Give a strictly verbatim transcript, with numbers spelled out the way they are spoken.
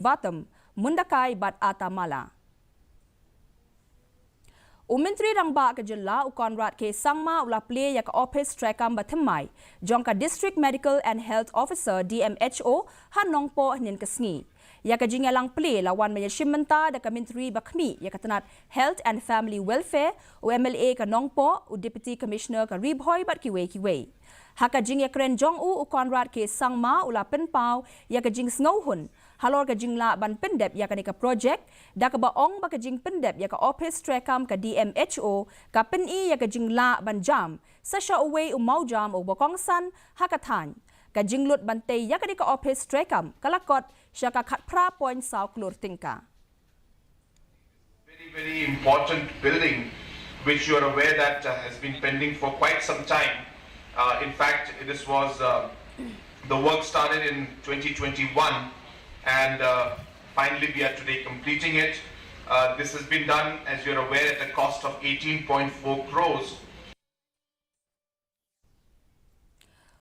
Vatam, Mundakai bad Atamala. U Myntri Rangbah ka Jylla u Conrad K Sangma u la plie ïa ka ophis treikam ba thymmai jong ka District Medical and Health Officer, D M H O, ha Nongpoh hynnin ka sngi. Ïa ka jingïalang plie la wan ban ïashim bynta da ka Myntri ba khmih ïa ka tnat Health and Family Welfare, u M L A ka Nongpoh, u Deputy Commissioner ka Ri Bhoi bad kiwei kiwei. Ha ka jingïakren jong u, u Conrad K Sangma u la pynpaw ïa ka jingsngewhun halor ka jinglah ban pyndep ïa kane ka projek, da kaba ong ba ka jingpyndep ïa ka ophis treikam ka D M H O ka pyni ïa ka jinglah ban jam sa sha uwei u mawjam uba kongsan ha ka thaiñ. Ka jinglut ban tei ïa kane ka ophis treikam ka la kot sha ka khatphra point saw klur tyngka. Very, very important building, which you are aware that uh, has been pending for quite some time. Uh, in fact, this was uh, the work started in twenty twenty-one, and uh, finally we are today completing it. Uh, this has been done, as you're aware, at a cost of eighteen point four crores,